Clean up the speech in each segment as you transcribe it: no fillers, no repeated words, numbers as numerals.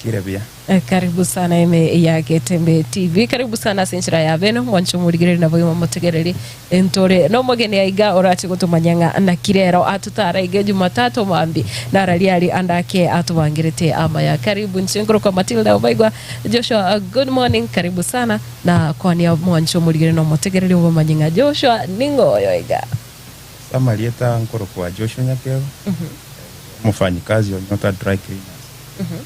Bwakire buya. Karibu sana ime ya Getembe TV. Karibu sana ase enchera ya bene omwancho omorigereria nabo igo omotegereri ntore nomogeni aiga orache gotomanya ng'a naki rero atotara iga Jumatatu mambi narari ari ande ake atobangerete amaya. Karibu inche nkorokwa Matilda Obaigwa Joshua good morning karibu sana na kwania omwancho omorigereria na omotegereri obamanye ng'a Joshua ning'o oyo iga. Ase amarieta nkorokwa Joshua Nyakego, omofanyikazi o Nyota Dry Cleaners.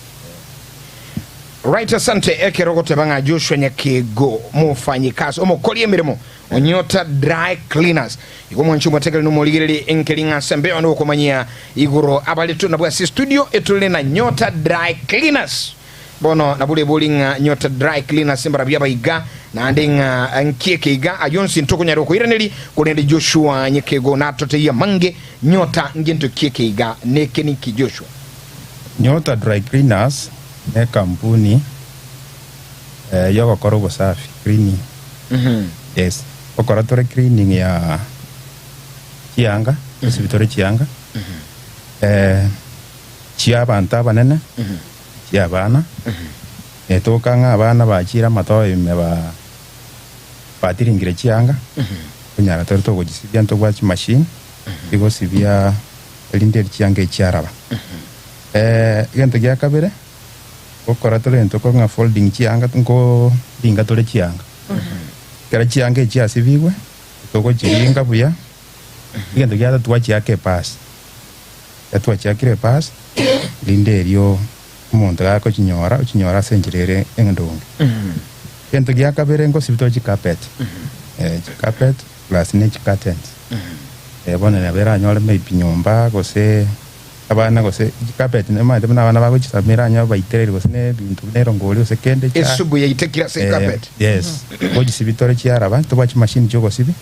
Right asante ekero ogoteba ng'a Joshua Nyakego mofanyikazi omokori emeremo Onyota Dry Cleaners igo mwanche omotegereri na omorigereri enkeri ng'a ase embeo nokomanyia igoro abaretwe nabwo ase estudio etore na Nyota Dry Cleaners Bono nabure bori ng'a Nyota Dry Cleaners mbarabwo abaiga, naende ng'a nki eke iga, ayio onsi ntokonyara okoiraneria, korende Joshua nyekego natotebie amange, Nyota ngento ki eke iga, neke ninki Joshua? Nyota Dry Cleaners nekampuni yogokora obosafi, cleaning, yes, gokora tore cleaning ya chianga, gosibia tore chianga, chiabanto abanene, chi'abana, etoka ng'a abana bachiire amatoe ime ba batiringire chianga, konyara tore togochisibia ntobwate chimachine chigosibia erinde eri chianga echi chiaraba. Egento gia kabere, gokora tore egento korwa ng'a folding chianga nkoringa tore chianga, ekero chianga echi chiasibigwe, togochiringa buya, egento gia gatato twachiaka epasi. Ekero twachiakire epasi, rinde erio omonto gakochinyora, ochinyora ase enchera ere endonge. Egento gia kabere ngosibia tore chicarpet, chicarpet plus ne chicurtains. Bono nabo eranyore maybe nyomba gose abana gose chicarpet nomanyete buna abana bagochisamera eranyore baitereire gose na ebinto buna erongori gose kende chia Esubu yaitekire ase ecarpet. Yes, ngochisibia tore chiaraba, ntobwate chimashini chiogosibia,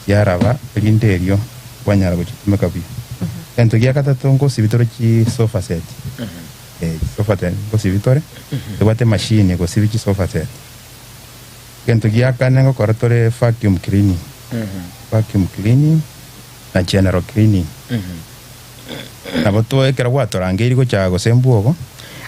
chiaraba erinde erio kwanyara gochitumeka buya. Egento gia gatato ngosibia tore chisofa set, chisofa set ngosibia tore, tobwate emachine egosibia chisofa set. Egento gia kane ngokora tore vacuum cleaning, vacuum cleaning na general cleaning. Nabo to ekero gwatorangeiri gocha gose mbwogo.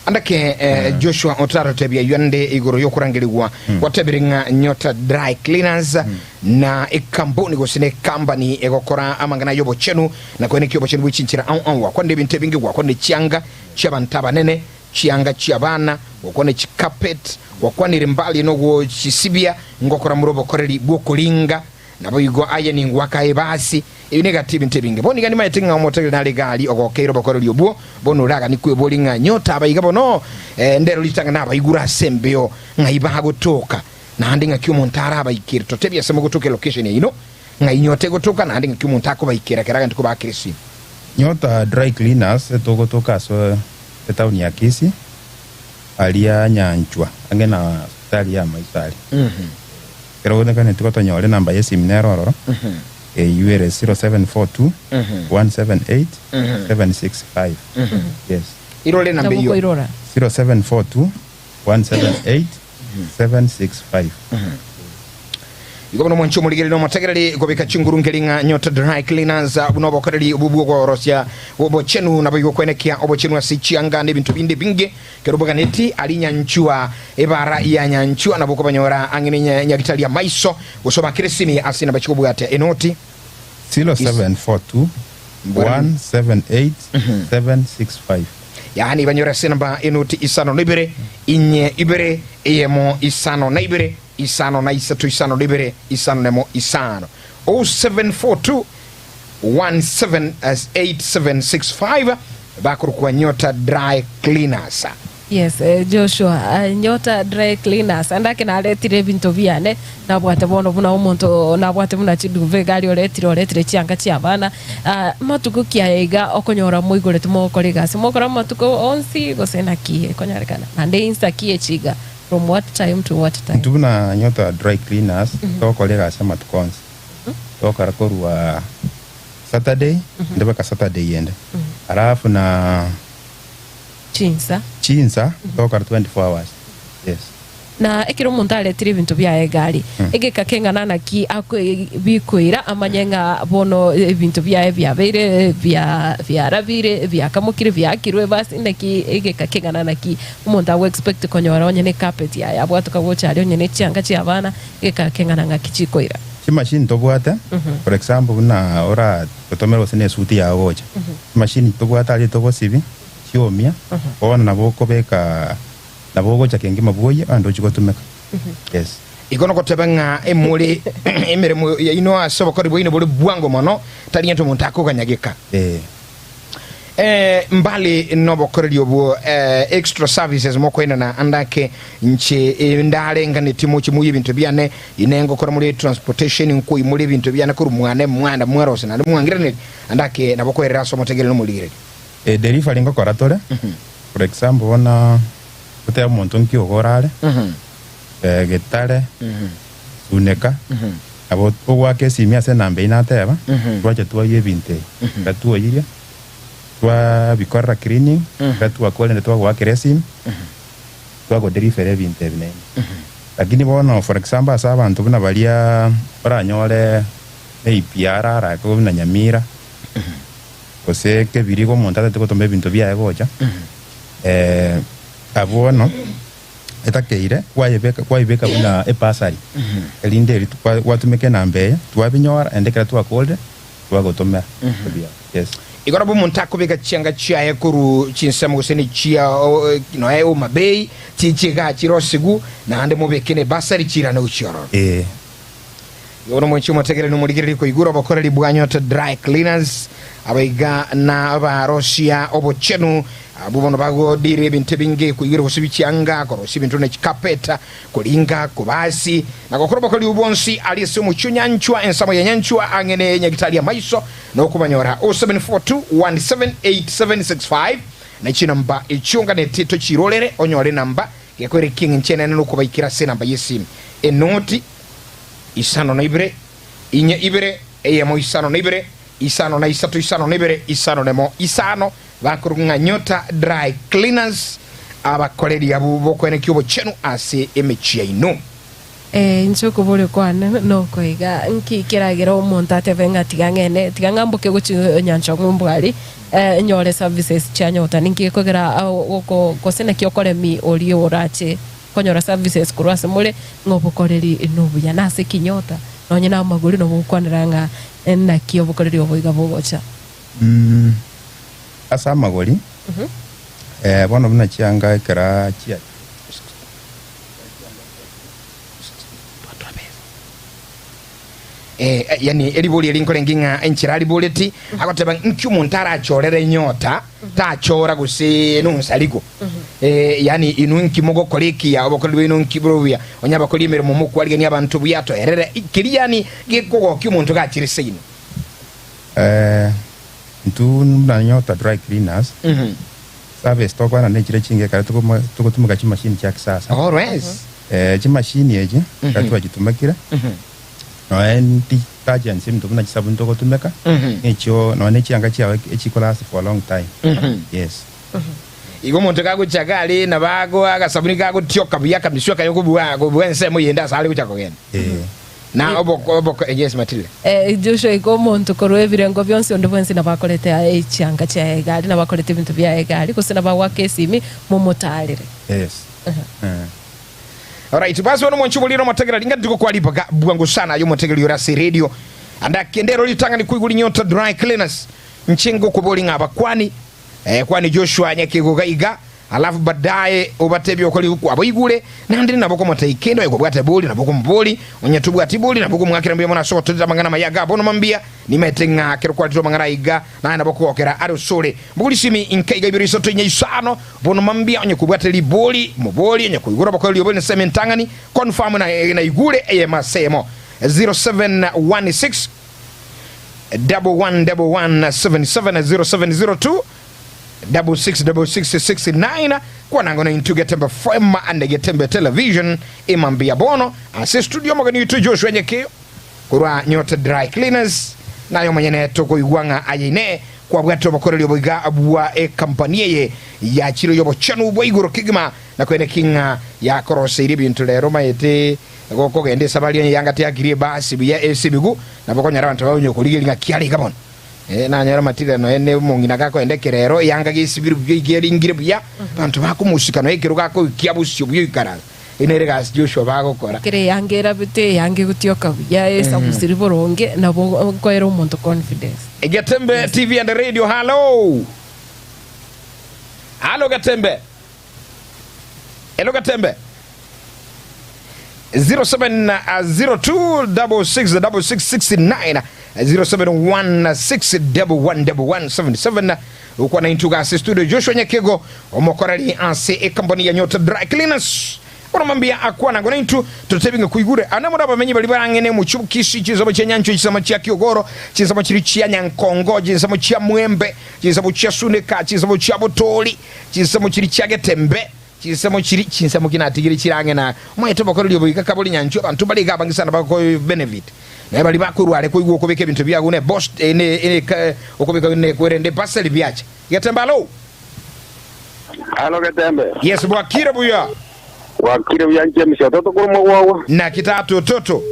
Andake Joshua otarotebia ayio ande igoro y'okorangerigwa, gwatebire ng'a Nyota Dry Cleaners na ekambuni gose ne ekambani egokora amang'ana y'obochenu na koenekia obochenu bwe chinchera ao ao, gwakwanire ebinto ebinge, gwakwanire chianga chi'abanto abanene, chianga chi'abana, gwakwanire chicarpet, gwakwanire mbali nogochisibia, ngokora more obokoreri bw'okoringa, Naboigo aye ningwaka ebasi, ebi negati ebinto ebinge. Bono iga nimanyete ng'a omotegereri nare iga aria ogokeire obokoreri obwo, bono oraganie kweboria ng'a nyota abaiga bono, eh, ndero ritang'ani nabaigure ase embeo, ng'ai bagotoka, naende ng'aki omonto arabaikere. Totebie ase mogotoka elocation yaino, ng'ai nyota egotoka, naende ng'aki omonto akobaikera kera agente kobaakera esimi. Nyota Dry Cleaners etogotoka ase etaoni ya Kisii, aria Nyanchwa, ang'e na sipitali y'amaiso aria. Ekero ogonekaneti gotonyora enamba y'esimi nero ororo, eyio ere 0742 178 765. Yes. Irore enamba Nabo eyio. koirora. 0742 178 765. Igo bono mwanche omorigereria na omotegereri gobeka chinguru nkeri ng'a Nyota Dry Cleaners buna obokoreri obwo bw'okorosia obochenu naboigo kwenekia obochenu ase chianga na ebinto binde ebinge Kera oboganeti aria nyanchua, ebara ya nyanchua, nabo okobanyora ang'e ne nyagitari y'amaiso, gose obakere esimi ase enamba chikobwatia enoti. 0742 178 765. Yaani banyore ase enamba enoti isano na ibere, inye ibere, eyemo isano na ibere, isano na isato isano na ibere, isano nemo isano. 0742 178765 bakorokwa Nyota Dry Cleaners. Yes, eh, Joshua, eh, Nyota Dry Cleaners. Ande ake naretire ebinto biane, nabwate bono buna omonto nabwate buna chiduve egari oretire oretire chianga chi'abana. Ah, matuko ki aya iga okonyora moigorete mogokora egasi? Mogokora amatuko onsi gose naki ekonyarekana? Naende insa ki echi iga? From what time to what time? Intwe buna Nyota Dry Cleaners togokora egasi amatuko onsi. Togokora korwa Saturday ende mpaka Saturday ende. Alafu na Chinsa. chinsa togokora 24 hours. Yes. Na ekero omonto aretire ebinto biaye egari, egeka keng'ana naki bikoira amanye ng'a bono ebinto biaye biabeire biarabire, biakamokire, biaakirwe basi naki egeka keng'ana naki omonto ago expect konyora onye ne carpet yaye abwatoka gocha aria onye ne chianga chi'abana, egeka keng'ana ng'aki chikoira. Chimachine tobwate, for example buna oragotomere gose ne esuti yago gocha, chimachine tobwate aria togosibia, chiomia, bono nabo okobeka. Nabo ogocha kengima bwoyie ande ochie gotumeka. Yes. Igo nogoteba ng'a emore emeremo yaino ase obokori bwaino bore bwango mono, tari gento omonto akoganyageka. Ee. Eh, mbali nobokoreri obwo eh, extra services mokoenana ande ake inche eh, ndarenganetie moche moyie ebinto biane ine ngokora more transportation nkoimore ebinto biane korwa mwane mwanda mwarose naende mwangiraneri ande ake nabo koerera ase omotegereri nomorigereria. Eh, delivery ngokora tore. For example bono goteba omonto nki ogorare, getare, suneka, nabo ogoaka esimi ase enamba eyio nateba, twacha twayia ebinto ebi, ekero twayirie, twabikorera cleaning, ekero twakorire naende twagoakera esimi, twagodelivera ebinto ebi naende. Lakini bono for example ase abanto buna baria oranyore maybe arare ake buna Nyamira. gose kebirigo omonto atagete gotoma ebinto biaye gocha, abwo bono etakeire kwayebeka kwaibeka buna epasari, erinde eri kwa gwatumeka enamba eye, twabinyora naende ekero twakorire, twagotomera ebiago, yes. Igo nabo omonto akobeka chianga chiaye korwa chinsemo gose ne chia noe Homa Bay, chiche igaa chirosigu, naende mobeke ne ebasari chiirane gochia ororo. Ee. Igo bono mochie motegerere nomorigererie koigura obokoreri bwa Nyota Dry Cleaners, abaiga na abarosia obochenu, abwo bono bagodira ebinto ebinge koigwera gose bichianga, korosia ebinto buna chicarpet, koringa, kobasi, na gokora obokoreri obwo bwonsi aria ase omochie o Nyanchwa, ensemo ya Nyanchwa ang'e ne Nyagitari y'amaiso, na okobanyora 0742178765 na chinamba echio nganeti tochirorere onyore enamba gekoira ekieng'encho enene nokobaikera ase enamba y'esimi enoti isano na ibere, inye ibere, eyemo isano na ibere, isano na isato isano na ibere, isano nemo isano, bakorokwa ng'a Nyota Dry Cleaners, abakoreri abwo b'okoenekia obochenu ase emechie yaino. Ee, inche okoboria kwane noko iga, nki keragere omonto atebe ng'a tiga ng'ende, tiga ng'amboke gochia nyancha ng'umbu aria, nyore services chia Nyota, ninki gekogera gose naki okoremi oria orache konyora services korwa ase more, ng'a obokoreri nobuya. Nase ki nyota, nonye namagori nabo ogokwanera ng'a naki obokoreri obo iga bogocha. Ase amagori, bono buna chianga ekera chia. Eh, yani eribori eri nkorenge ng'a enchera ariboreti agoteba nki omonto arachorere enyota tachora gose nonsarigo eh, yani inwe nki mogokora ekiya obokoreri bwaino nki bore obuya onye abakori emeremo mokwarigania abanto buya toerere keria yani gekogokia omonto gachire seino. Eh, intwe buna Nyota Dry Cleaners, service tokwana nechire chinge ekero togotumeka chimashini chia kisasa. Always. Eh, chimashini echi ekero twachitumekire, nonya detergents ebinto buna chisabuni togotumeka, echio nonya ne chianga chiao echikolast for a long time. Yes. Igo omonto kagocha iga are nabo ago agasabuni gagotioka buya akamiswa akaye kobua kobua ensemo yende ase are gocha kogenda. Eh. Na oboko oboko yes Matilda. Eh, Joshua igo omonto korwa ebirengo bionsi onde bwensi nabo akorete aye chianga chiaye egari, nabo akorete ebinto biaye egari, gose nabo agoaka esimi momotaarere. Yes. Eh. Alright, basi bono mwanche oborire omotegereri ringa ntigokwa ribaga bwango sana aye omotegereri ore ase radio ande akende ero ritang'ani koigwa rinyota dry cleaners nche ngokobori ng'a abakwani eh, kwani Joshua nyakegoga iga alafu baadaye obatebie okori kwaboigure naende nabo okomotebia kende oye kobwate bori nabo okomobori onye tobwati bori nabo okomwakera mbuya mono ase ogotorera amang'ana amaya iga bono mambia nimaete ng'a ekero kwaretire amang'ana aya iga naye nabo okogokera are osore mbogori simi inke iga ibere isato inye isano Bono mambia onye kobwate ribori, mobori, onye koigora obokoreri obo ensemo entang'ani, confirm na naigure eyemo ase eyemo. 0716 111177 0702 666669 kwanango na intwe Getembe FM ande Getembe Television emambia bono ase studio omogeni oito Joshua Nyekeo korwa Nyota Dry Cleaners naye omonyene tokoigwa ng'a aye ine. Kwabwate obokoreri obo iga bwa ekampani eye yachire y'obochenu bwa igoro kegima, na kwene ki ng'a yakoroseirie ebinto rero omaete gokogenda esabari onye yanga teakirie ebasi buya ase ebigu, nabo okonyora abanto baonye korigereria ng'a ki are iga bono. Eh, nanyora amatire nonya ne omong'ina gakoenda ekerero eyanga gesibire buya iga eringire buya, abanto bakomosika nonya ekero gakoikia bosio buya oikaransa. Eye nere egasi Joshua bagokora. Ekero eyanga erabete, eyanga egotioka buya, esabusiri boronge, nabo nkoera omonto confidence. Getembe TV and Radio, hallo! Hallo Getembe! Hello Getembe! 0702666669 0716111177 Okwana intwe iga ase studio Joshua Nyakego omokoreri ase ekampani ya Nyota Dry Cleaners. Bono mambia akwana ngo naintwe totebi ng'a koigure ane more abamenyi baria barang'ene omochie o Kisii, chinsemo chia Nyanchwa, chinsemo chia Kiogoro, chinsemo chiria chia Nyankongo, chinsemo chia Mwembe, chinsemo chia Suneka, chinsemo chia Botori, chinsemo chiria chia Getembe, chinsemo chiria chinsemo ki natigire chire ang'e na omanyete obokoreri obo iga kabori Nyanchwa abanto mbare iga abange sana bako benefit. Naye baria bakorwa are koigwa okobeka ebinto biago ne bost ne ne okobeka ne kwerende epaseli biacha. Getembe alo. Alo Getembe. Yes bwakire buya. Bwakire buya James ototo korwa mogwagwa. Naki tata ototo.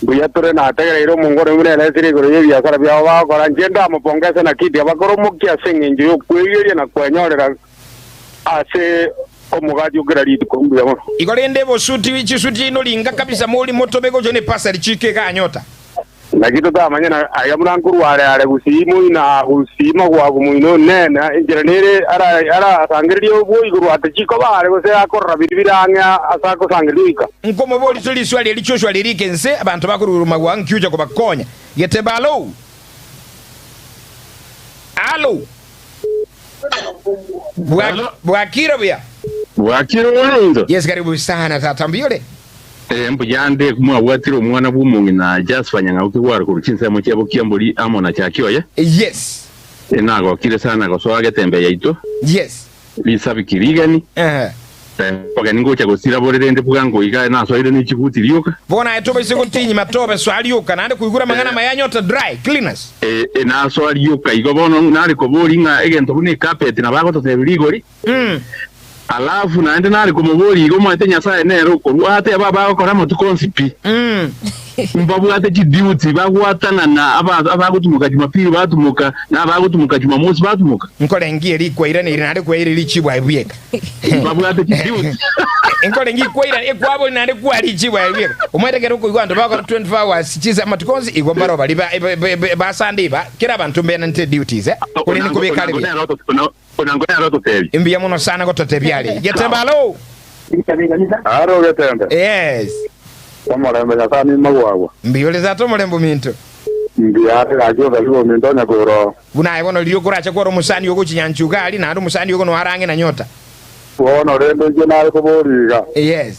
Mbuya tore nategereire omongwana buna eresire igoro y'ebiasara biabo bagokora. Inche ndamopongese na kiti abakore omokia ase eng'encho y'okwegeria na kwenyorera ase omogati o kera rituko. Mbuya mono. Igo rende bosuti chisuti chiaino ringa kabisa mori motobe gocha ne pasari chike eganyota. Naki totamanya na aiga buna nkorwa are are gusii moino gusii magwago moino one, na enchera nere arasangererie obwo igoro ate chikoba are gose akorora biria bire ang'e ase agosangereria goika. Nkomoboria riswali eri Joshua ririke inse, abanto bakorwa magwago nkiucha kobakonya. Geteba alo! Alo! Hello. Bwakire buya? Bwakire bono Yes, karibu sana tata mbuyore. Eh, mbuya nde mwabwatire omwana bw'omong'ina Jasper Nyang'au kigware korwa chinsemo chia Bokiambori amo na Chakioye. Yes. Eh, nagokire sana gosoa getembe yaito Yes. risabiki rigeni Eh. Eh, ogeni ngocha gosira bore rende bwango iga nasoire ne chibuti rioka. Bono aye tobaise gotinyima tobe soa rioka naende koigura amang'ana amaya anyota dry cleaners. Eh, eh, nasoa rioka igo bono nare kobori ng'a egento buna ecarpet nabo agototebia rigori. Mm. Alafu naende nare komoboria igo omanyete Nyasaye nere okorua ateba abagokora amatuko onsi pi. Mm. Mbabwate chiduty bagwatanana aba abagotumoka Jumapili batumoka na abagotumoka Jumamosi batumoka. Nkorengie rikwairana eri naende kwaire richibu aye bweka. Mbabwate chiduty. Nkorengie ikwairana ekwabori naende kwa richibu aye bweka. Omanyete ekero okoigwa abanto bagokora 24 hours chinsa amatuko onsi igo mbaro baria ba ba ba ba Sunday ba kera abanto mbenanete duties eh. Korende Onango nkobeka are onango buya. nere oto onango nere ototebia. Mbuya mono sana gototebia are. Getembe alo. Aro Getembe. Yes. Omorembe Nyasae nime gwagwa. Mbuya ore tata omorembe ominto. Mbuya are gaki otari ominto onye koroo. Buna aye bono riria okorache kwora omosani ogo chinyancha iga aria, naende omosani ogo noare ang'e na nyota. Bono rende inche nare koboria iga. Yes.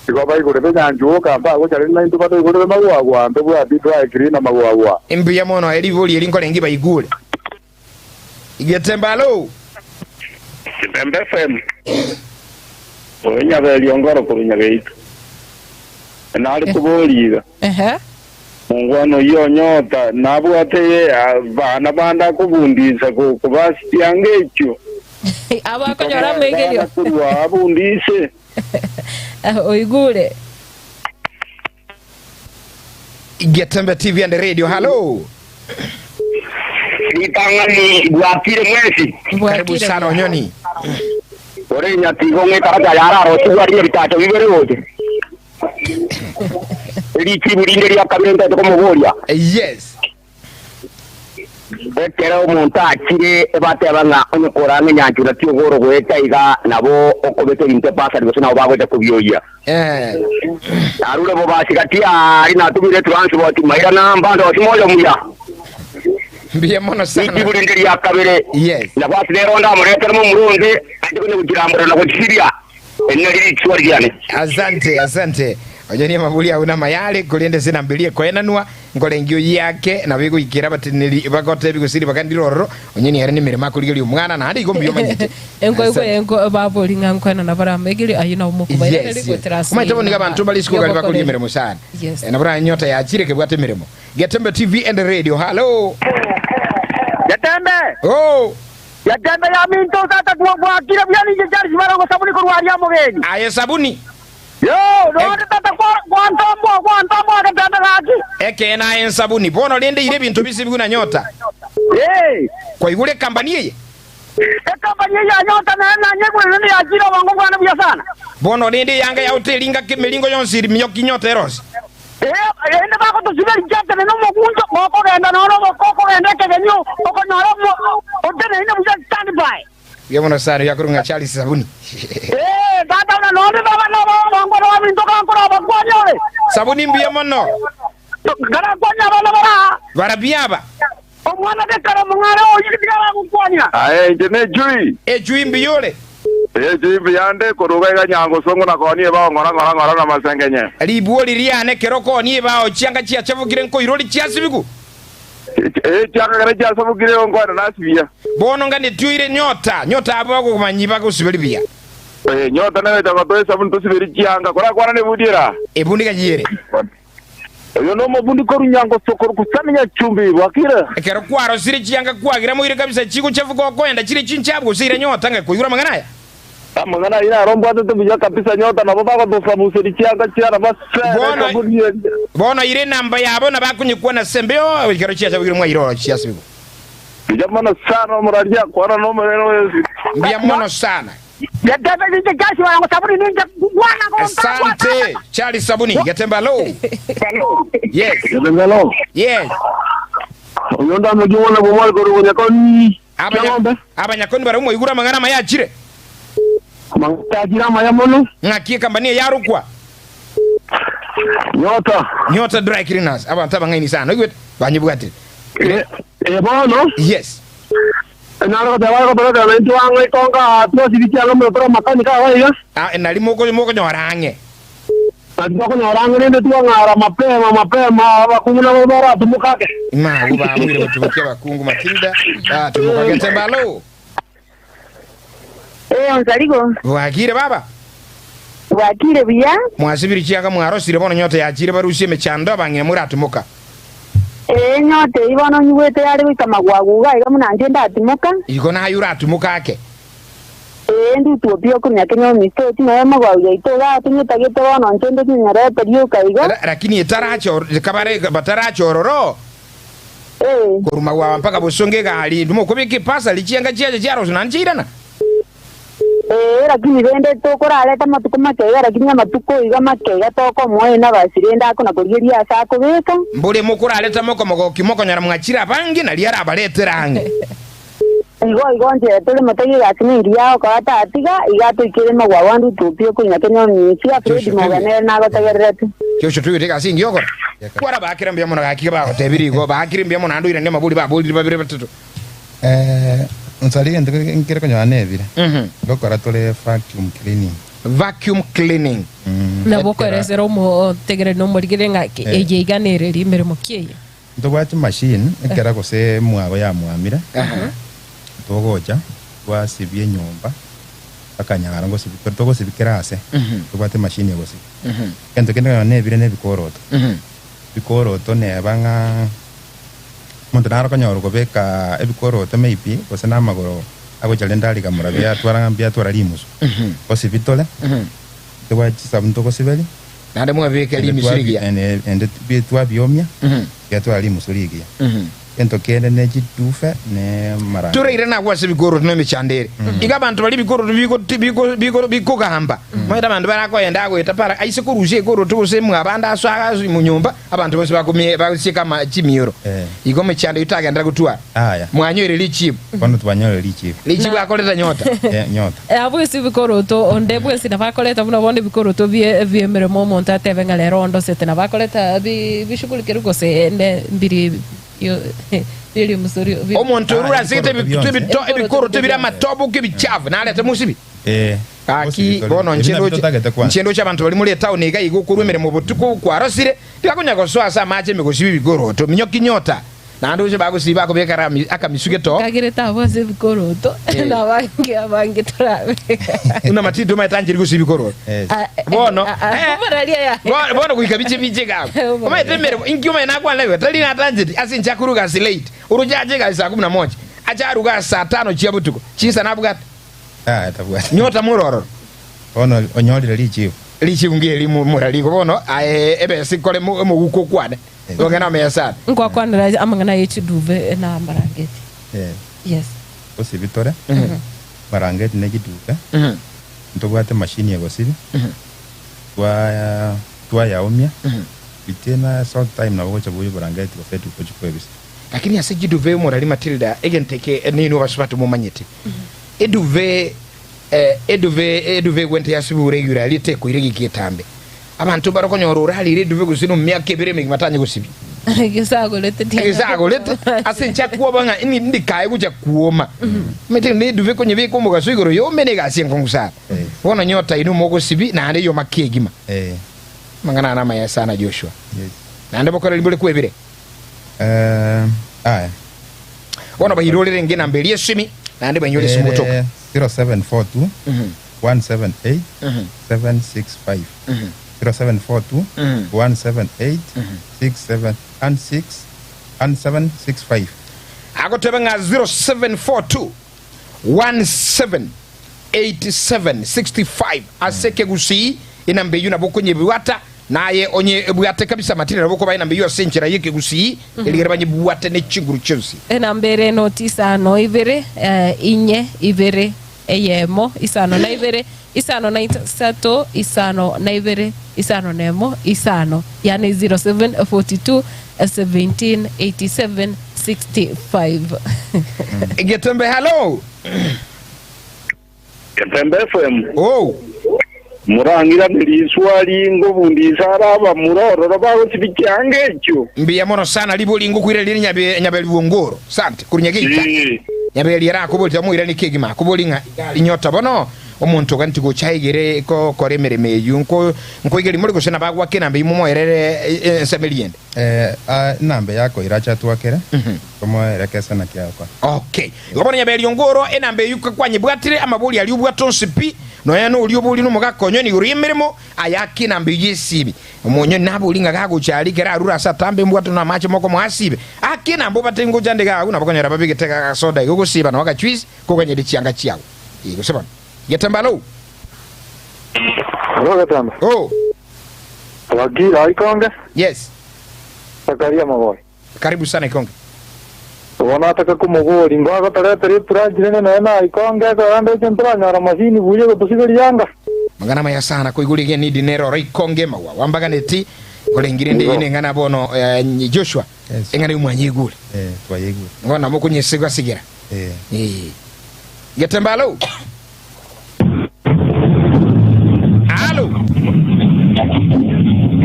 Igo baigorete nyancha oka mbagocha rende naintwe batoigorere magwagwa, ntobwati dry cleaner magwagwa. Mbuya mono eribori eri nkorenge baigure. Getembe alo. Getembe FM. Oyo Nyaberia ongoro korwa Nyageito. Nare koboria iga. Ehe. Mongwana oyio onyota nabwate ye abana bande akobundisa kobasitia anga echio. Abo akonyora amaigerio. Bana korwa abundise. Oigure. Getembe TV and Radio, hello. Ritang'ani bwakire mwensi. Karibu sana Onyoni. Ore nyatigo ng'ekaracha yararosigwa riria bitacho bibere goche. Richibu rinde ria kabere ntaete komoboria. Yes. Ekero omonto achire ebateba ng'a onye korang'a enyancha naki ogoro goeta iga nabo okobeka ebinto epasari gose nabo bagocha kobioyia. Eh. Narure bobasi gati aria natumire etransport maira namba ndosi moyo muya. Mbuya mono sana. Richibu rinde ria kabere. Yes. Nabwati nero ndamoretere momura onde ache konya gochirambora na gochisiria. Eri nario rituo riane. Asante, asante. Onye amaburi ao namayare, korende ase enamba eria ekoenanwa, nkorenge oyiake, nabo egoikera abateneneri bagotebi gose ribaga ndire ororo, onye niere nemeremo akorigereria omwana, naende igo mbuya omanyete. Enkoigwa Asante. enko babori ng'a nkoenana bare amaigerio ayio nabo mokobairaneria Yes, yes. goetera ase Omanyete bono nigo abanto mbare isiko gari bakoria yobokoreri. emeremo sana. Yes. Eh, nabo ranyota yachire kebwate emeremo. Getembe TV and Radio. Hello. Getembe. Oh. Getembe yaminto tata gwakire buya ninche Charles Barongo Sabuni korwa aria Omogeni. Aye Sabuni. Yo, nonde tata gwantomboa gwantomboa Getembe gaki. Ekeene aye Nsabuni, bono rende ira ebinto bisibigwe na nyota. Ee. Kwaigure ekambani eye? Ekambani eye ya nyota nere nanyegure rende yachire obongo bwane buya sana. Bono rende eyanga yao teri ngaki emeringo yonsi eri miyoki nyota erosie. Ee, rende bagotosiberia chiatenena omoguncho, gokogenda nonya gokogenda ekegenio, okonyora oteneine buya stand by. Mbuya mono sana oyo ng'a Charles Sabuni. Ee, tata buna nonde baba nobongo bw'abinto gankora obakwania ore. Sabuni mbuya mono. Ngarakwania abana bara aa. Barabwo aba. Omwana gekara omong'are oyio tiga aragokwania. Aye inche nechui. Echui mbuya ore. Echui mbuya nde koruga iga nyangosongo na koonia ebao ng'ora ng'ora ng'ora na masengenye. Ribwori riane ekero okoonia ebao chianga chiachabukire nkoirori chiasibigu. Ee, chianga kere chiasabukire nkoenda nasibia. Bono nganetioire nyota, nyota abwo bagokomanyi bagosiberia buya. Ee, nyota negocha gotoa esabuni tosiberie chianga, korakwana nebundi era. Ebundi ganyire. Oyo nomobundi korwa Nyangoso korwa Kusani Nyachumbi, bwakire. Ekero kwarosire chianga kwagira moire kabisa chigochafuka okoenda chire chinchafu gose ira nyota ng'a koigora amang'ana aya. Amang'ana ayio naro mbwatete buya kabisa nyota nabo bagotosabuseria chianga chiana basere Bono, esabuni eria. bono ire enamba yabo nabakonyekwana ase embeo ekero chiachabukire mwaire oro chiasibigwe. Mbuya mono sana omoraria, kwana nomonene oyosi. Mbuya mono sana. Getembe ninche Joshua yango sabuni ninche bwana Asante Charlie Sabuni Getembe alo. Yes. Getembe alo. Yes. Oyo ndamoki mwana bw'omwali korwa Bonyakoni. Abanya abanyakoni baria mwaigure amang'ana amaya achire. Amang'ana achire amaya mono. Ng'aki ekambani eye yarokwa? Nyota. Nyota Dry Cleaners. Abanto abang'aini sana. Oigwete? Banyebwatire. Eh, bono. Yes. Nare goteba bare gotoretera naintwe ang'e ikonga twasibie chianga mono tore amakanika aya iga. Ah, nari mokonyora ang'e. Nari tokonyora ang'e rende twang'ara mapema mapema abakungu nabo baratumoka ake. Magu baamwire gotubokia abakungu Matilda batimoka Getembe alo. Ee, Onsarigo. Bwakire baba? Bwakire buya. Mwasibiri chianga mwarosire bono nyota yachire barusie emechando abang'ina moratimoka. Ee, enyota eyio bono onyigwete yare goika magwagu iga iga buna inche ndatimoka. Igo naye oratimoke ake. Ee, ndutwo pi okonya kenya omisochi, nonya magwagu yaito iga tonyetagete bono inche nde chinyarete rioka iga. Lakini etaracha kabare bataracha ororo. Ee. Korwa magwawa mpaka bosongo egari, mokobeka epasari chianga chiacha chiaroswa naende chiairana. Ee, lakini rende tokorareta amatuko make iga, lakini amatuko iga make iga tokomoa enabasi rende akona korigeria ase akobeka. Mbore mokorareta mokomogokia mokonyora mwachire abange, nario arabaretere ang'e. Igo igo nchera tore motegi egasi nengiya agokora tatiga, iga atoikere magwago ande utopia okoina kenya omisia, Fred Joshua, Moga nere nagotegererete. Joshua toigwete egasi engiya ogokora? Kwara baakire mbuya mono gaki bagotebirie igo, baakire mbuya mono naende oiranie amabori baborire babere batato. Eh, nsari egento nkere konyora nebire. Ngokora tore vacuum cleaning. Vacuum cleaning. Nabo okoeresera omotegereri na omorigereria ng'a Eh. eye iga nereri emeremo ki eye. Ntobwate machine ekera gose mwago yamwamire togocha twasibia enyomba akanyara ngosibi togosibi kera ase tobwate emachine egosibi. Egento kende konyora nebire na ebikoroto. Ebikoroto neba ng'a Omonto naro okonyora kobeka ebikoroto maybe gose na amagoro agocha rende arigamora biatwara ng'a mbiatwara rimusu. Osibitore, tobwate chisabuni togosiberia. Naende mwabibeka Ende rimisu rigiya. ende twabiomia, biatwara rimusu rigiya. Egento kende ne chidufe ne amarangeti. Torairane agwo ase ebikoroto na emechando ere. Iga abanto baria ebikoroto bigo bigo bikogamba, omanyete abanto barakoenda agoeta para aise korusia ekoroto gose mwabande asoe ase nyomba, Abanto bonsi bakumie bagosieka ama chimioro. Eh. Igo emechando eyio tagenderera gotwara. Aya. Mwanyoire richibu. Bono twanyorire richibu. Richibu akoreta nyota. Eh, nyota. Abwo ase ebikoroto, onde bwensi nabo akoreta buna bono ebikoroto bie bi'emeremo omonto atebe ng'a rero ondosete nabo akoreta bi bishughulikerwe gose ne mbiri yo bie rimusu rio bi Omonto orure Ah, ase egete ebikoroto ebitutu bionsi. ebito ebikoroto ebire amatobo k'ebichafu narete mosibi. Eh. Gaki bono inche ndoche inche ndoche abanto baria more etaoni iga iga okorwa emeremo botuko kwarosire, tibakonya gosoa ase amache ime gosibia ebikoroto. Minyoki nyota. Naende oche bagosiba bakobeka rami akamisu geto. Kagerete abwo ase ebikoroto Eh. na abange abange torabeka. Buna Matilda omanyete tancheri gosiba bikoroto. Yes. Ah, eh, Bono, ah, ah, eh, omorari aya. Bono goika biche biche gabu. Omorari. Omanyete emeremo inki omanyete nakwana igo tari natancheti ase inche akoruga ase late. Oroche ache egasi saa kumi na moja ache aruge ase saa tano chia botuko chinsa nabwate. Ah, tabwati. Nyota morororo. Bono onyorire richibu. Richibu ngeri morari igo bono aye ebesa ekore omoguko okwane. Amang'ana amaya sana. Nkwakwanera amang'ana ye chiduve na amarangeti. Eh, Yes. gosibi tore marangeti ne chiduve ntobwate machine egosibi twa twayaumia within a short time nabo ogocha boyia oborangeti gose eduve ochi koebisa. Lakini ase chiduve omorari Matilda egento eke ninwe abasubati momanyete eduve eh, eduve eduve egwente yasibure egure aria tekoira egeka etambe Abanto mbare okonyora orarire eduve gose nomiaka ebere emegima tanye gosibia. Egesagorete tiga. Egesagorete ase inche akwoba ng'a ini ndikae gocha kwoma. Omanyete ng'a eduve konyebeka omogaso igoro yome na egasi enkong'u sana. Eh. Bono nyota inwe mogosibi naende yoma kegima. Eh, Amang'ana aya namaya sana Joshua. yes. Naende bokoreri bore kwebire. Eh, aya. Bono bairorere inge enamba eria esimi naende bainyore esimu gotoka. Ere 0742 178 765 0742 178 67 and 6 and 765. Agoteba ng'a 0742 1787 65 ase ekegusii enamba eyio nabo okonyebwata naye onyebwate kabisa matiri nabo okoba enamba eyio ase enchera y'ekegusii erigere banyebwate ne chinguru chionsi. Enamba ere enoti isano ibere, inye, ibere, eyemo, isano na ibere, isano na isato, isano na ibere, isano na emo, isano, yaani 07 42 17 87 65. Getembe hello. Getembe FM, Oh. Morang'iranerie iswali ngobundisa are abamura ororo bagosibia chianga echio. Mbuya mono sana ribori ngokoiraneria nyabe nyaberi bwongoro. Sante korwa nyageita. Ee. Nyaberi ere akoboria tamoirani kegima akobori ng'a igari nyota bono omonto oganeti gocha aigere gokora emeremo eyio nko nkoigeria more gose nabagwake enamba eyio momoerere ensemo ende. Eh, a enamba yakoira ache atwakere, tomoerekese naki agokora. Okay. Igo bono nyaberi ongoro enamba eyio kwanyebwatire amabori aria obwate onsi pi Nonya noria oborie nomogaka onyoni igoro y'emeremo, ayake enamba eyio esiibe. Omonyoni naborie ng'a gagocha aria ekero arure ase atambe embwato na amache mokomoa asiibe. Ake enamba obate ngocha nde iga agwo nabo okonyora babegete agasoda iga ogosiiba nabo agachuisi koganyera chianga chiago. Ee, gose bono. Getembe alo. Alo Getembe. Oh. Wakili Ikonge. Yes. Zakaria Magoi. Karibu sana Ikonge. Bono ataka komoboria, Ngwagotoretera eplagi rende nonya na Ikonge ekero ndoche ntoranyora mashini buya egotosiberia anga? Mang'ana amaya sana koigwa rigia nidi nere oro Ikonge maua wambaganeti nkorengire ende Igo. eyio neng'ana bono eh, Joshua Yes. eng'ana yomwanyeigure Eh, twayeigure. ngo nabo okonyesegwa sigera Eh. Eh. Getembe alo alo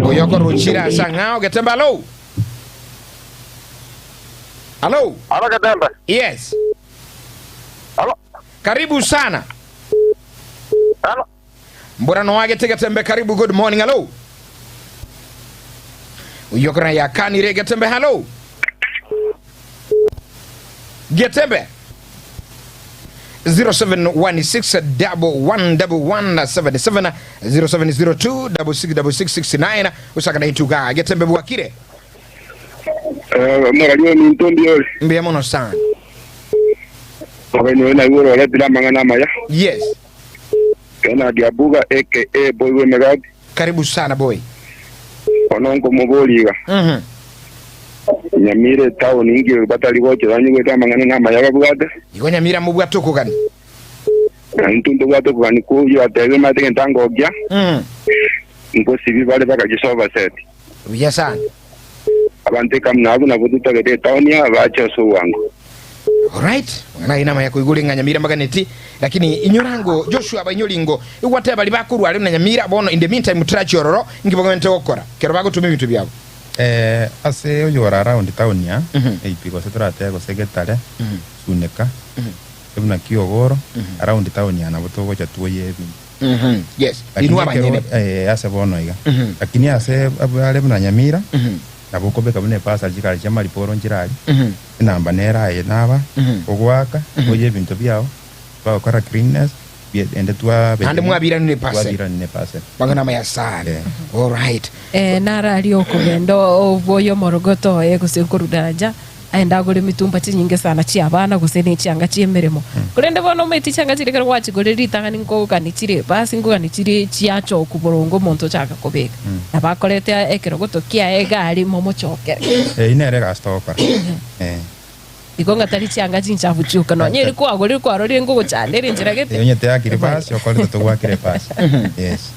oyo okorochire ase ang'ao Getembe alo Hello. Alo Getembe. Yes. Alo. Karibu sana. Alo. Mborano wagete Getembe karibu good morning hello. Uyokora yakanire Getembe hello. Getembe 0716111177 0702666669 usakana ituga Getembe bwakire Eh, omorari ominto mbuya ore. Mbuya mono sana. Ogaini oyo naigwe ororetire amang'ana amaya. Yes. Bernard Abuga aka Boy bw'emegati. Karibu sana boy. Bono nkomoboria iga. Mhm. Nyamira etown inki batari gocha banyigwete amang'ana namaya babwate. Igo Nyamira mobwate okogania. Na intwe ntobwate okogania koyio atebie omanyete egento angokia. Mhm. Nkosibi bare baka chisofa set. Buya sana. Abanto ekamu nabwo nabwo totagete etown aa bache ase obwango. Alright, mang'ana ayio namaya koigure ng'a Nyamira mbaganeti, lakini inyora ngo Joshua abainyori ngo igwateba baria bakorwa are buna Nyamira bono in the meantime tarachi ororo inki bogwenerete gokora kero bagotoma ebinto biabo. Eh, ase oyore around town aa, Mhm. maybe gose toratebe gose Getare, Mhm. Suneka, Mhm. buna Kiogoro, around town aa nabo togocha twoye ebinto. Mhm. Yes, Lakini inwe ekero abanyene. eh, ase bono iga. Mhm. Lakini ase abwo are buna Nyamira, Mhm. Nabo okobeka buna eparcel chigari chia amariporo nchire aria, enamba nere aye naba, ogoaka, oye ebinto biao, twagokora cleanness, bie ende twabeire Naende mwabirani ne parcel. twabirani ne parcel. Mang'ana amaya sana. Eh. Alright. Eh, nararia okogenda obwoye omorogoto oye gose nkorwa daraja aende agore emitumba chinyinge sana chia abana gose ne chianga chi'emeremo. Korende bono omanyete chianga chiria ekero gwachigorire ritang'ani nkogani chire basi nkogani chire chiachoku boronge omonto ochaka kobeka. Nabo akorete ekerogoto kiaye egari momochokere. Eyio nere egasi togokora. Eh. Igo ng'a tari chianga chinchafu chioka nonya eri kwagorire kwarorire ngogochanda ere enchera gete. Eyo onye teakire pasi okorete togwakire epasi. Yes.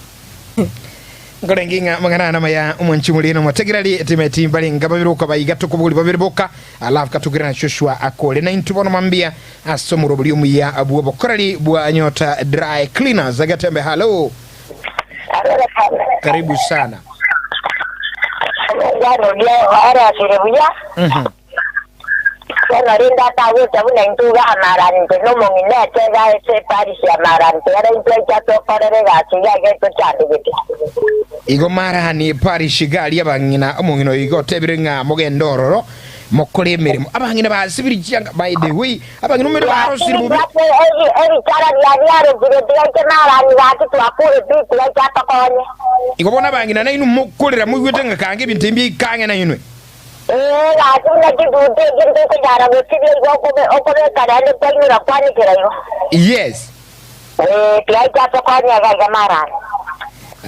Nkorenge ng'a amang'ana aya namaya omwanchi omoreno omotegereri timeti mbarenga babere okaba iga tokobori babere boka alafu katugere na Joshua akore naintwe bono mambia ase omorobori omuya bw'obokoreri bwa Nyota Dry Cleaners agetembe hallo karibu sana Omongwana oria arasire buya Bono rende atagocha buna intwe iga amarante, na omong'ina eke iga ase eparisi amarante, ere intwe aicha tokorere egasi iga iga etochandegete. Igo marani parish iga aria abang'ina omong'ina oyo iga otebire ng'a mogende ororo mokore emeremo abang'ina basibiri chianga by the way abang'ina omere barosire bobe. Ebichara biarokire tigaike marani gaki twakure pi tigaike atokonye. Igo bono abang'ina nainwe mokorera moigwete ng'a kange ebinto ebi mbiaike ang'e nainwe. Ee, gaki buna chibuti echio ntokonyara gosibia igo okobeka naende twainura kwanekera igo. Yes. Ee, tigaika atokonye iga iga marani.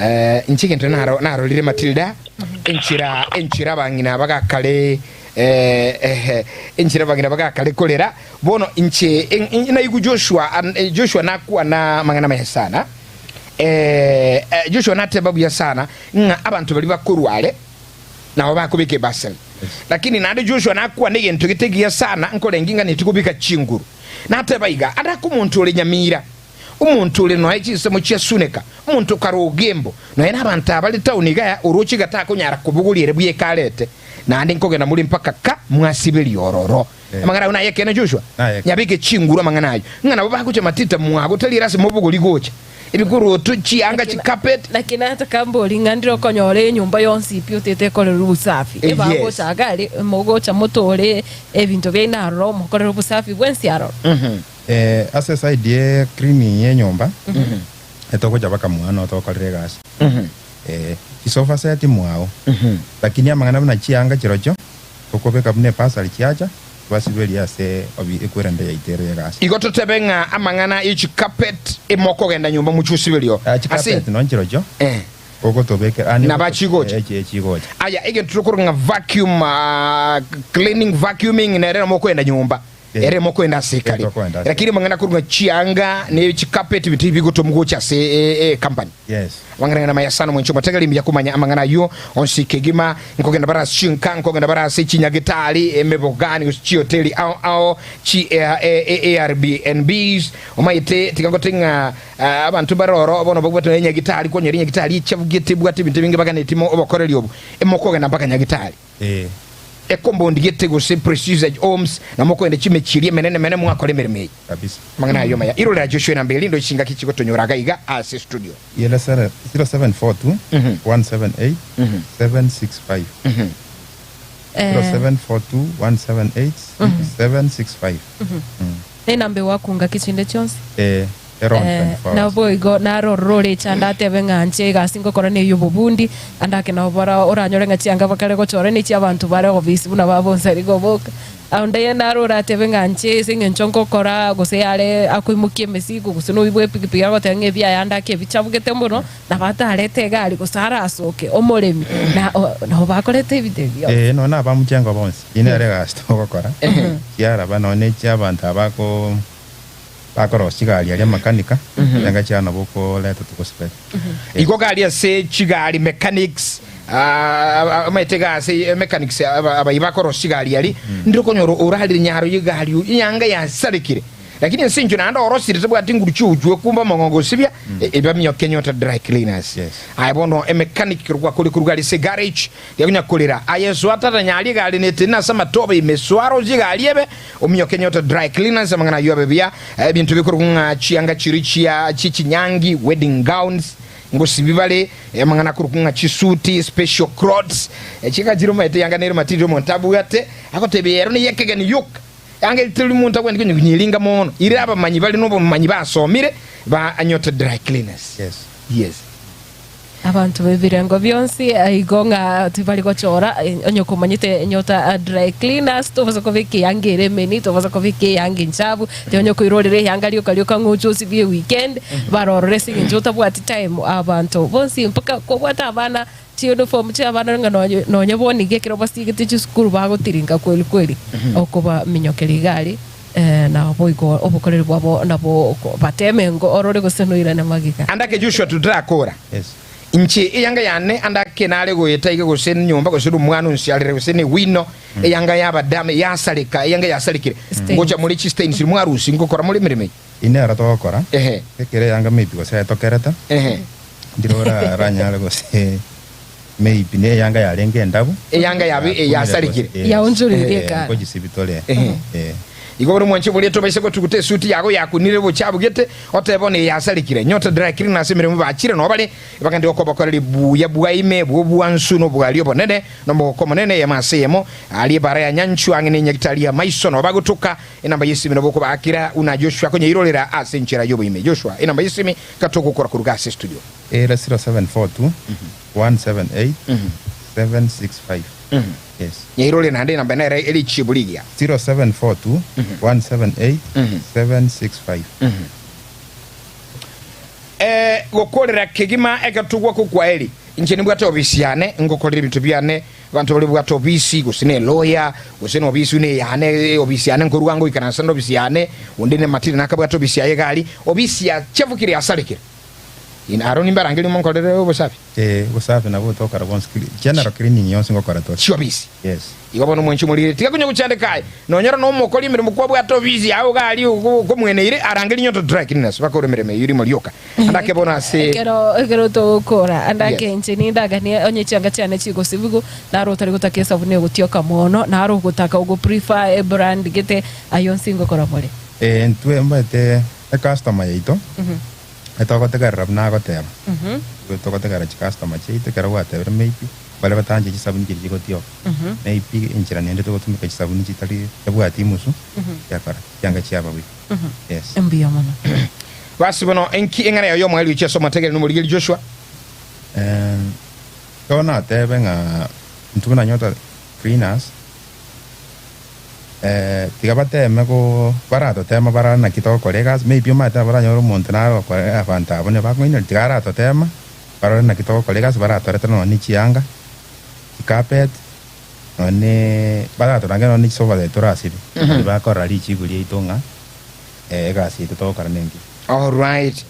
Eh, inche egento naro narorire Matilda enchera enchera abang'ina bagakare eh, eh, enchera abang'ina bagakare korera bono inche en- en- naigu Joshua an- eh, Joshua nakwana amang'ana maya sana eh, eh, Joshua nateba buya sana ng'a abanto baria bakorware nabo bakobeka ebasel. Lakini naende Joshua nakwana egento gete egiya sana, nkorenge ng'a netigobeka chinguru. Nateba iga, Adaka omonto ore nyamira, omonto ore nonya chinsemo chia Suneka, omonto kare ogembo, nonya nabanto abare taoni iga oroche iga takonyara kobogoria ere bweka arete, naende nkogenda more mpaka ka mwasiberia ororo. Amang'ana ayio nayekeene Joshua? Nayekeene. Nyabeke chinguru amang'ana ayio, ng'a nabo bagocha matita mwago tari ere ase mobogori gocha. Ebikoroto, chianga, chicarpet. Naki nataka mbori ng'a ndire okonyora enyomba yonsi pi otete ekorerwe obosafi. Yes. Ebagocha iga aria, mogocha motore ebinto biaino aroro, mokorere obosafi bwensi aroro. Eh, ase eside ye cleaning ye enyomba, etogocha baka mwane otokorera egasi. Eh, chisofa set mwao, lakini amang'ana buna chianga chirochio, tokobeka buna epasari chiacha, Twasiberie ase obi ekwerende yaito ere y'egasi. Igo totebe ng'a amang'ana ye chicarpet imokogenda nyomba mochiosiberio Ah, ase. chicarpet nonye chirochio Eh. ogotobekera ah, Nabo chigocha. Eh, eh, chigocha. Aya egento tokorwa ng'a vacuum ah, cleaning vacuuming nere mokoenda nyomba Eh. ere mokoenda ase ekare Eh, tokoenda ase lakini amang'ana akorwa ng'a chianga ne chicarpet binto ebi bigotomwa gocha ase eh, eh, company. Yes. Amang'ana ng'ana maya sana mwenche omotegereri mbuya komanya amang'ana ayio onsi kegima nkogenda bare ase chinka nkogenda bare ase chinyagitari emebogani gose chihoteli ao ao chi Airbnbs omaete tiga ngote ng'a ah, abanto mbare oro bono babwate nonya enyagitari kwanyora enyagitari echabugete ebwate ebinto ebinge baganeti mo obokoreri obo emokogenda mpaka nyagitari Eh. Ekombondi gete gose Prestige Homes na mokoenda chimechie eria emenene mene mwakora emeremo eye. Kabisa. Amang'ana ayio maya. Irorera Joshua enamba eye rinde chingaki chigotonyora iga iga ase studio. Ere 0742 178 765. 0742 178 765. Nenamba egoakunga ki chinde chionsi. Eh, around 24 hours. Naboigo narorore ore echando atebe ng'a inche egasi ngokora neye obobundi, ande ake nabo bara oranyore ng'a chianga bakare gochora ne chiabanto bare ofisi buna babonsari goboka. Onde narore atebe ng'a inche ase eng'encho ngokora gose are akoimokia emesigo gose noyio bwa epikipiki agoteba ng'a ebiaye ande ake ebichabugete mono, nabo atarete egari gose arasoke omoremi na nabo bakorete ebinto ebi bionsi. Ee, nonya na abamochengo bonsi, eyio nere egasi togokora, chiaraba nonya ne chiabanto aba ko bakorosia chigari aria makanika, chianga chiao nabo okoreta togosiberia. Igo gari ase chigari mechanics ah, amaete iga ase mechanics abayi bakorosia chigari aria, ndire okonyora orarire nyaro ye egari eyanga yasarekire. Lakini ase inchwe naende orosire tabwati nguru chi'ogochua kumba amang'ongo gosibia, ebamioke nyota dry cleaners. Yes. Aye bono emechanic korwa gwakore korwa gari ase garage, riakonya korera, aye soa tata nyaria egari netenene ase amatobe ime, soa rosie egari ebe, omioke nyota dry cleaners, amang'ana ayio abe buya, ebinto bikorokwa ng'a chianga chiria chia chi'chinyangi, wedding gowns, Ngosibi bare amang'ana akorokwa ng'a chisuti, special clothes, chianga chire omanyete yanga nere material omonto abwate, agotebia ero neye ekegeni yoka, yanga eri teri monto agwenerete konya konyeringa mono, ire abamanyi bare nobomanyi basomire ba Nyota Dry Cleaners. Yes. Yes. Abanto b'ebirengo bionsi igo ng'a tibari gochora, onye komanyete Nyota Dry Cleaners, tobasa kobeka eyanga ere emeni, tobasa kobeka eyanga enchafu, Onye okoirorera eyanga rioka rioka ng'a oche osibie eweekend, barorore ase eng'encho otabwati time. Abanto bonsi mpaka kobwate abana chiuniform chia abana ng'a nonye nonye bono iga ekero basigete chisukuru bagotiringa kweli kweli, okobaminyokeria iga aria naboigo obokoreri bwabo nabo bateme ngo orore gose noirane magega. Ande ake Joshua tutarakora. Yes. Inche eyanga yane ande ake nare goeta iga gose nyomba gose nomwana onsiarere gose newino Eyanga y'Abadamu yasareka, eyanga yasarekire. Stains. Ngocha more chistains mwarusia ngokora more emeremo eye. Inde ero togokora, Ehe. ekero eyanga maybe gose etokerete, Ehe. ndire ora oranyare gose maybe ne eyanga yarenge endabu, Eyanga yabe yakunire yasarekire. gose, yes. Yaonchoreirie Eh, ekara. nkochisibi tore. Ehe. Eh. Igo bono mwanche boria tobaise gotuguta esuti yago yakunire obochabu gete, otebe bono eye yasarekire. Nyota dry cleaner ase emeremo bachire noo bare, Bagende gokobokoreria buya bwa ime bw'obwansu na obwari obonene, na omogoko omonene, eyemo ase eyemo, aria ebaara ya nyanchwa ang'e nenyagitari y'amaiso, nabo bagotoka. Enamba y'esimi nabo okobaakera buna Joshua akonyeirorera ase enchera y'oboime. Joshua, enamba y'esimi gatogokora koruga ase estudio. Ere 0742 178 765. Yes. Nyeirorere naende enamba nere ere echibu rigiya. 0742 178 765. Ee, gokorera kegima ekero togwaka okwaeri. Inche nimbwate obisi yane, ngokorera ebinto biane, abanto baria babwate obisi, gose ne lawyer, gose nobisi buna eyane, obisi yane nkorwa ngoikaransa nde obisi yane, onde ne Matilda nakabwate obisi yaye iga aria, obisi yachafukire yasarekire. In aro nimbarangerie monkorere obosafi. Ee, obosafi nabo togokora bonsi, general cleaning yonsi ngokora tore. Chiobisi. Yes. Igo bono mwanche omorire, tiga konya gochandeka aye. Nonyora nomokori emeremo kwabwate obisi yao iga aria okomweneire, arangerie nyonto dry cleaners bakore emeremo eyio rimo rioka. Ande ake bono ase. Ekero ekero togokora, ande ake Yes. inche nindaganie onye chianga chiane chigosibigwa, naro otari gotaka esabuni egotioka mono, naro ogotaka ogo prefer ebrand gete, ayio onsi ngokora more. Ee, intwe mbaete ecustomer yaito, etogotegerera buna agoteba. Intwe togotegerera chicustomer chiaito ekero gwatebire maybe, Baria batancheti chisabuni chiria chigotioka, maybe enchera nende togotumeka chisabuni chitari chitabwati imusu, chiakora chianga chiaba buya. Yes. Mbuya mono. Basi bono enki eng'ana yao y'omoerio gochia ase omotegereri na omorigeri Joshua? Eh, ekero natebe ng'a intwe buna Nyota Cleaners, eh, tiga bateme go baratotema barore naki togokora egasi, maybe omanyete nabo oranyore omonto nare ogokora abanto abwo nibakong'ainereria, tiga aratotema. Barore naki togokora egasi baratorete nonya ne chianga, chicarpet, nonya ne baratorange nonya ne chisofa zaito torasibe. Nario bakorora richibu riaito ng'a egasi yaito togokora nengiya. Alright.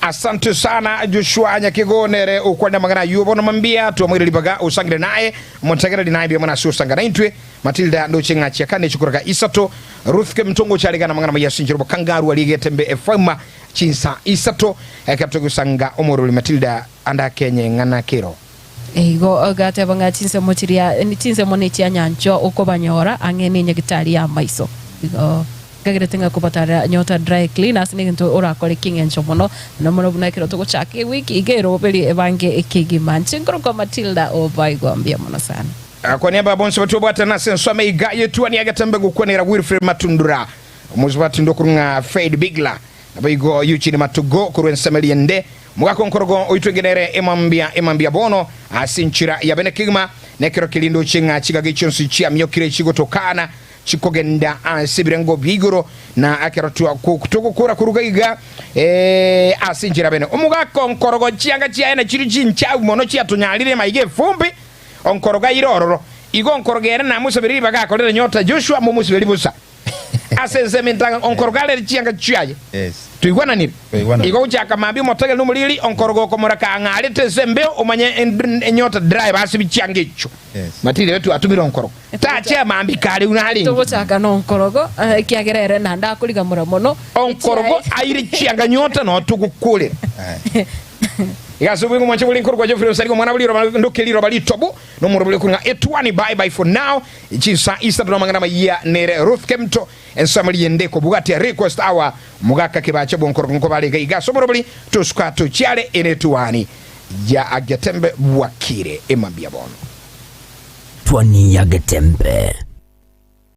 Asante sana Joshua Nyakego nere okwanire amang'ana ayio bono mambia twamoire ribaga osangire naye omontegereri naye mbuya mono ase osanga naintwe Matilda ndoche ng'a chiakane chikoroka isato Ruth Kemutongo ocharegana amang'ana maya ase enchera obokangaru ariegete mbe FM Chinsa isato ekero togosanga omorwori Matilda ande akenye ng'ana kero. Igo gateba ng'a chinsemo chiria chinsemo nechia nyanchwa okobanyora ang'e nenyagitari y'amaiso. Igo nkagerete ng'a kobatarera Nyota Dry Cleaners negento orakore ki'eng'encho mono, na mono buna ekero togochaka ewiki iga eroberi ebange kegima. Inche nkorokwa Matilda Obaigwa, mbuya mono sana. Akwania aba bonsi batwabwatana ase ensemo iga yetuani agetembe gokwanera Wilfred Matundura. Omosubati onde okorwa ng'a Fred Bigler, naboigo Eugene Matugo korwa ensemo eria ende, omogaka onkorogo oitwenge nere emambia emambia bono ase enchera ya bene kegima, na ekero keria ndoche ng'a chigage chionsi chiamiokire chigotokana chikogenda ase ebirengo bia igoro, na ekero togokora koruga iga ase enchera bene. Omogaka onkorogo chianga chiaye nachiria chinchafu mono chiatonyarire maiga efumbi, onkorogo aire ororo. Igo onkorogo ere namosabere ribaga akorere nyota Joshua momosiberi bosa. Ase ensemo entang'ani onkorogo arere chianga chiaye. Yes. Twaigwananire? Twaigwananire. Igo gochaka mambia omotegeri na omoriri onkorogo okomoreka ang'arete ase embeo omanye enyota drive ase chianga echio. Yes. Matilda igo twatumire onkorogo. Tache mambia kare buna arenge. Togochaka nonkorogo, ekiagera ere naende akorigamora mono. Onkorogo aire chianga nyota noo togokorera. Aye. Iga ase obweng'u mwanche bore nkorokwa Geoffrey Osarigo omwana bore riroba ndoke riroba ritobu nomoro bore korwa ng'a etuani bye bye for now chinsa isato na amang'ana amayia nere Ruth Kemto ensemo riende kobwatia request hour mogaka kebacha bwonkorogo nkobare iga iga ase omorobori tosuka tochiare ere etuani. Ya Getembe bwakire emambia bono. Twani ya Getembe.